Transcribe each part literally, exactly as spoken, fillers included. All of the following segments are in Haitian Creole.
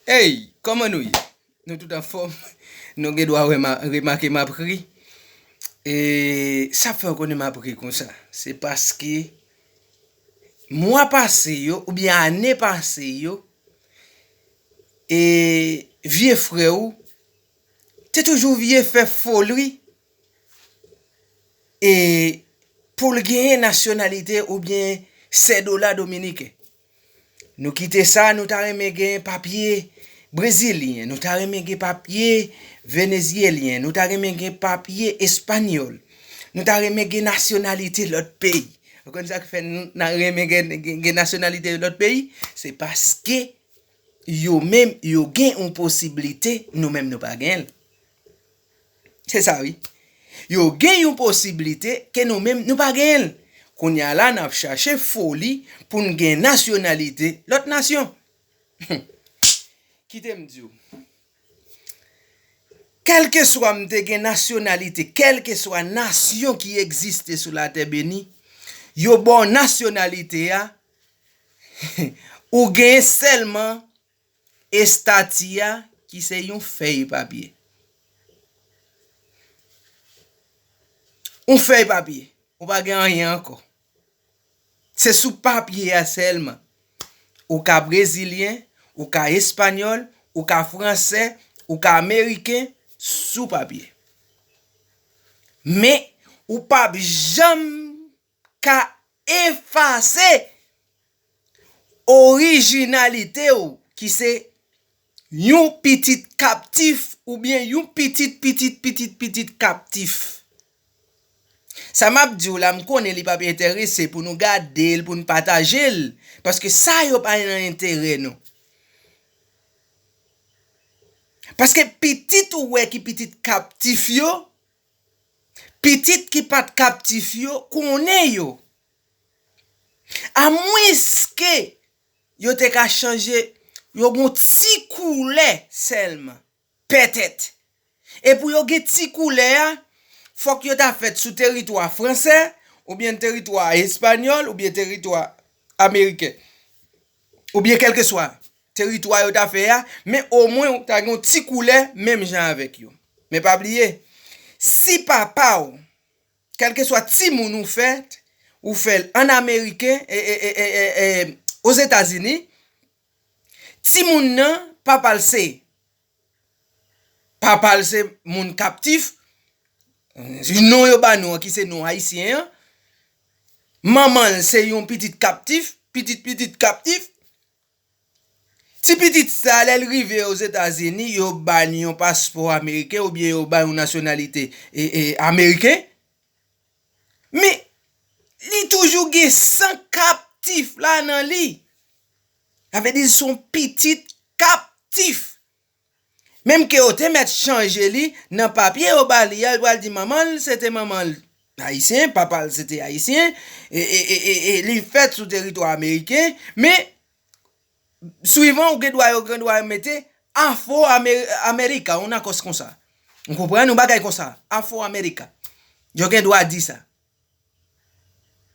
Hey, kòman nou ye? Nou tout anfòm? Nou gen dwa wè ma, remake m ap ri. E sa fè w konnen m ap ri konsa? Se paske mwa pase yo, oubyen ane pase yo, e vye frè w te toujou vye fè foli e pou l genyen nasyonalite oubyen sèdola dominiken. Nou kite sa, nou ta renmen gen papye brezilyen, nou ta renmen gen papye venezyelyen, nou ta renmen gen papye espanyòl, nou ta renmen gen nasyonalite lòt peyi. Ou konn sa k fè n, n renmen gen, gen, gen nasyonalite lòt peyi? Se paske yo menm, yo gen yon posiblite, nou menm nou pa gen l. Se sa, wi. Yo gen yon posiblite ke nou menm nou pa genyen l. Kounye a la, n ap chache foli pou n gen nasyonalite lòt nasyon. Kite m di w. Kèlkeswa m te gen nasyonalite, kèlkeswa nasyon ki egziste sou latè beni, yo ba w nasyonalite a, ou genyen sèlman estati a ki se yon fèy papye. Yon fèy papye. Ou pa gen anyen ankò. Se sou papye a sèlman. Ou ka brezilyen, ou ka espanyòl, ou ka fransè, ou ka ameriken, sou papye. Men, ou p ap janm ka efase orijinalite w, ki se yon pitit kaptif oubyen yon pitit, pitit, pitit, pitit kaptif. Sa m ap di w la, m konnen li p ap enterese pou nou gade l, pou n pataje l, paske sa yo pa nan enterè nou. Paske pitit ou wè ki pitit kaptif yo, pitit ki pa t kaptif yo konnen yo. Amwenske yo te ka chanje, yo gon ti koulè sèlman, pètèt. E pou yo gen ti koulè a, fòk yo ta fèt sou teritwa fransè, oubyen teritwa espanyòl, oubyen teritwa ameriken, oubyen kèlkeswa teritwa yo ta fè a, men omwen ou ta gen yon ti koulè menm jan avèk yo. Men pa bliye, si papa w, kèlkeswa timoun ou fèt, ou fè l an ameriken, e, e, e, e, e, e, Ozetazini, timoun nan, papa l se, papa l se moun kaptif, non yo ba nou an, ki se non ayisyen an, manman l se yon pitit kaptif, pitit, pitit kaptif, ti pitit sa, lè l rive Ozetazini, yo ba l yon paspò ameriken oubyen yo ba l yon nasyonalite, e, e, ameriken. Men, li toujou gen san kaptif la nan li. Sa vle di, l se yon pitit kaptif. Menm ke yo te mèt chanje li, nan papye yo ba li a, yo pral di manman l, se te manman l ayisyen, papa l, se te ayisyen, e, e, e, e, e li fèt sou teritwa ameriken, men, swivan ou gen dwa, yo gen dwa mete Afro America, yon nakòs konsa. Ou konprann? Yon bagay konsa, Afro America. Yo gen dwa di sa.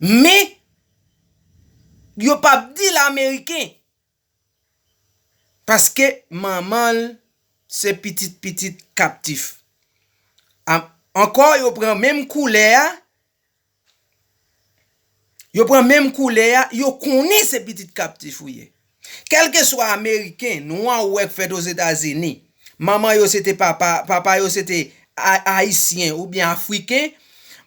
Men, yo p ap di l ameriken. Paske manman l se pitit pitit kaptif. A, ankò, yo pran menm koulè a, yo pran menm koulè a, yo konnen se pitit kaptif ou ye. Kèlkeswa ameriken, nwa ou wè k fèt Ozetazini, manman yo se te papa, papa yo se te a-, ayisyen oubyen afriken,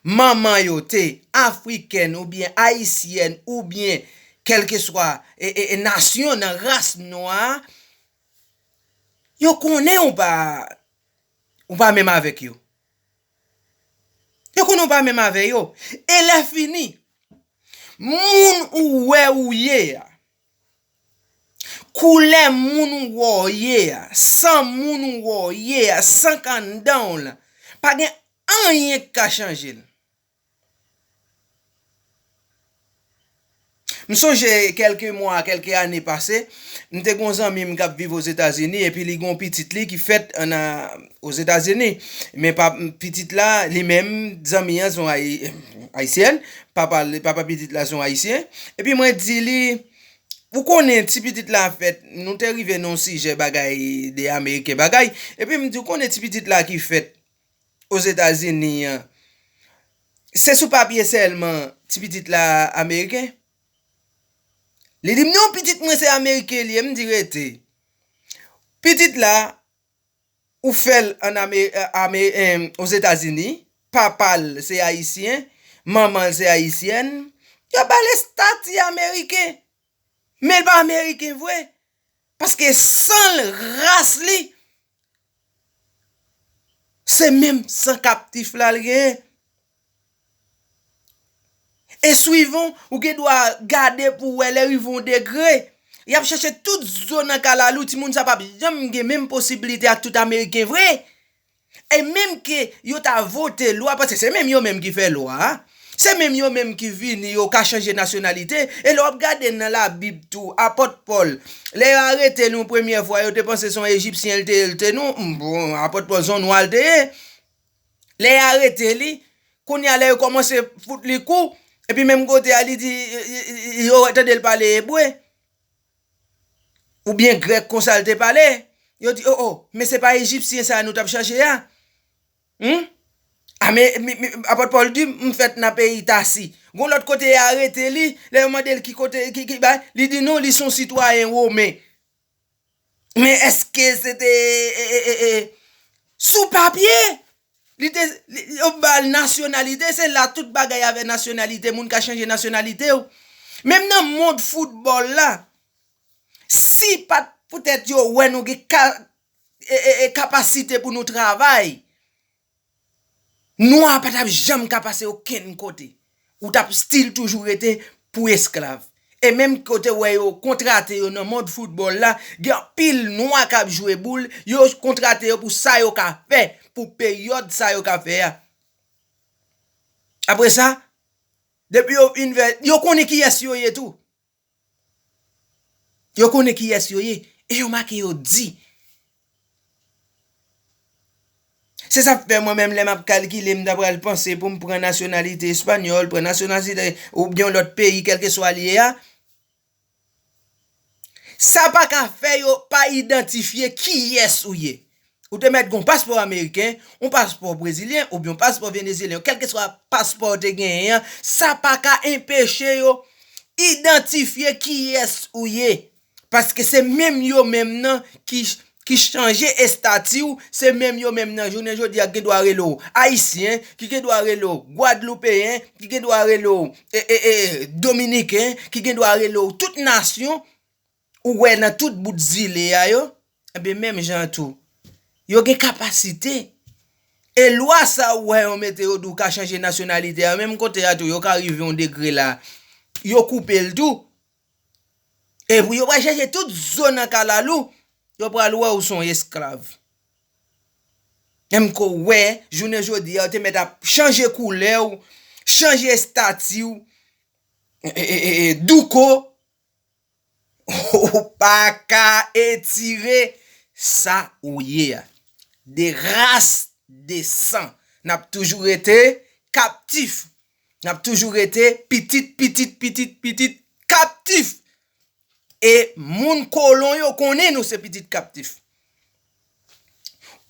manman yo te afrikèn oubyen ayisyèn oubyen kèlkeswa, e, e, e, nasyon nan ras nwa a, yo konnen ou pa, ou pa menm avèk yo. Yo konnen ou pa menm avè yo. E lè fini, moun ou wè ou ye a, koulè moun ou wè w ye a, san moun ou wè w ye a, san k anndan w la, pa gen anyen k ka chanje l. M sonje kèlke mwa, kèlke ane pase, m te gen yon zanmi m k ap viv Ozetazini, epi li gen yon pitit li ki fèt ann a, Ozetazini. Men pa, pitit la, li menm, zanmi an, se yon ayi-, ayisyèn, papa, papa pitit la se yon ayisyen. Epi mwen di li, Ou konnen ti pitit la fèt, nou te rive nan yon sijè bagay de Ameriken bagay, epi m di, ou konnen ti pitit la ki fèt Ozetazini an, se sou papye sèlman ti pitit la Ameriken? Li di m, non, pitit mwen se Ameriken li ye, m di, rete. Pitit la, ou fè l ann Ame, Ame, Ozetazini, papa l se Ayisyen, manman l se Ayisyèn, yo ba l estati Ameriken, men l pa Ameriken vre, paske san l, ras li, se menm san kaptif la l genyen. E swivan, ou gen dwa gade pou w wè lè rive yon degre, y ap chèche tout zo nan kalalou, timoun sa p ap janm gen menm posibilite ak tout Ameriken vre. E menm ke yo ta vote lwa, paske se menm yo menm ki fè lwa a, se menm yo menm ki vini, yo ka chanje nasyonalite, e lè w ap gade nan Labib tou, apòt Pòl, lè yo arete l yon premyè fwa, yo te panse se yon Ejipsyen l te ye, l te non, bon, apòt Pòl se yon nwa l te ye. Lè y arete li, kounye a lè yo kòmanse fout li kou, epi menm kote a li di, yo tande l pale ebre, oubyen grèk konsa l te pale, yo di, o, o, men se pa Ejipsyen sa a nou t ap chache a? Hmm? A, men, mi, mi, apòt Pòl di, m fèt nan peyi Tasi. Gon lòt kote y arete li, lè yo mande l ki kote, ki, ki bay, li di non, li se yon sitwayen women. Men èske se te, e, e, e, e, sou papye? Li te, li, yo ba l nasyonalite, se la tout bagay avè nasyonalite, moun ka chanje nasyonalite w. Menm nan mond foutbòl la, si pa t poutèt yo wè nou gen ka, e, e, e, kapasite pou nou travay, nwa pa t ap janm ka pase okenn kote. Ou t ap still toujou rete pou esklav. E menm kote w wè yo kontrate yo nan mond foutbòl la, gen anpil nwa k ap jwe boul, yo kontrate yo pou sa yo ka fè, pou peryòd sa yo ka fè a. Apre sa, depi yo fin fè, yo konnen kiyès yo ye tou. Yo konnen kiyès yo ye, e yo make yo di. Se sa k fè mwen menm lè m ap kalkile, m ta pral panse pou m pran nasyonalite espanyòl, pran nasyonalite oubyen yon lòt peyi, kèlkeswa l ye a. Sa pa ka fè yo pa idantifye kiyès ou ye. Ou te mèt gen yon paspò ameriken, yon paspò brezilyen, oubyen yon paspò venezyelyen, kèlkeswa paspò w te genyen an, sa pa ka enpeche yo idantifye kiyès ou ye. Paske se menm yo menm nan ki, ki chanje estati w, se menm yo menm nan jounen jodi a ki gen dwa rele w Ayisyen, ki gen dwa rele w Gwadloupeyen, ki gen dwa rele w, e, e, e, Dominiken, ki gen dwa rele w tout nasyon, ou wè nan tout bout zile a yo, enben menm jan tou, yo gen kapasite. E lwa sa ou wè yo mete yo di w ka chanje nasyonalite a, menm kote a tou, yo ka rive yon degre la, yo koupe l tou. Epi yo pral chèche tout zo nan kalalou, yo pral wè ou se yon esklav. Menm ke w wè, jounen jodi a, yo te mèt ap chanje koulè w, chanje estati w, e, e, e, e, douko, ou pa ka etire sa ou ye a. De ras, de san. N ap toujou rete kaptif. N ap toujou rete pitit, pitit, pitit, pitit kaptif. E moun kolon yo konnen nou se pitit kaptif.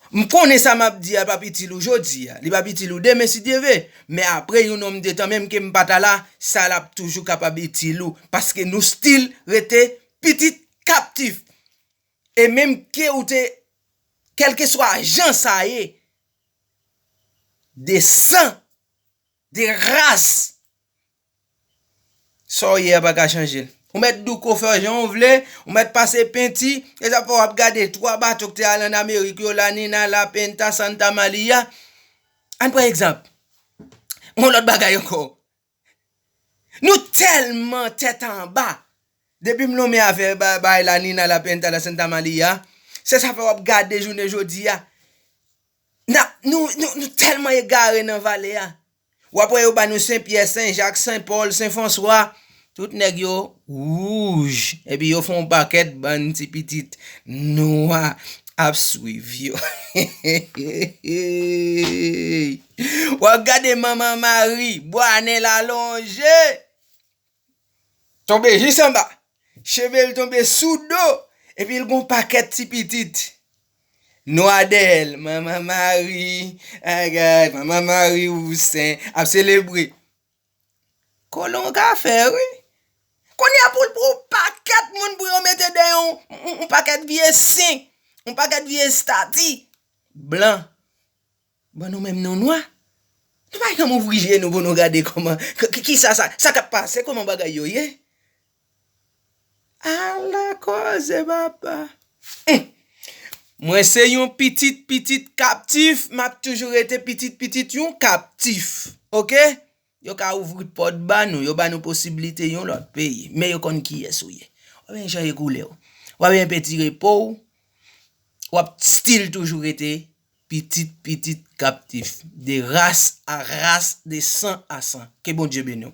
M konnen sa m ap di a p ap itil ou jodi a, li p ap itil ou demen si Dye ve. Men apre yon nonm de tan, menm ke m pa ta la, sa l ap toujou kapab itil ou. Paske nou still rete pitit kaptif. E menm ke ou te, kèlkeswa jan sa ye, de san, de ras, sa w ye a pa ka chanje l. Ou mèt douko fè jan w vle, ou mèt pase penti, e sa fè w ap gade twa bato k te al ann Amerik yo, La Nina, La Pinta, Santa Maria. Ann pran egzanp. Yon lòt bagay ankò. Nou tèlman tèt anba. Depi m lonmen avè ba-, bay La Nina, La Pinta, La Santa Maria, se sa fè w ap gade jounen jodi a. N ap, nou, nou, nou tèlman egare nan vale a. W ap wè yo ba nou Sen Pyè, Sen Jak, Sen Pòl, Sen Franswa. Tout nèg yo wouj. Epi yo fè yon pakèt bann ti pitit nwa ap swiv yo. W ap gade Manman Mari, bwa nen l alonje. Tonbe jis anba. Cheve l tonbe sou do, epi l gon pakèt ti pitit. Nwadèl, Manman Mari, agay, Manman Mari Wousen, ap selebre. Kolon ka fè, wi. Kounye a pou l pran yon pakèt moun pou yo mete dèyè yon, yon, yon pakèt vye sen, yon pakèt vye estati. Blan. Bon, nou menm nou nwa. Nou pa janm ouvri je nou pou nou gade kòman, k- k- kisa sa, sa k ap pase, kòman bagay yo ye. Ala koze papa. Hum. Mwen se yon pitit pitit kaptif, m ap toujou rete pitit pitit yon kaptif. Oke? Yo ka ouvri pòt ba nou, yo ba nou posiblite yon lòt peyi, men yo konn kiyès ou ye. W ap gen chanje koulè w. W ap gen peti repo w. W ap still toujou rete pitit pitit kaptif. De ras a ras, de san a san. Ke Bondye beni w.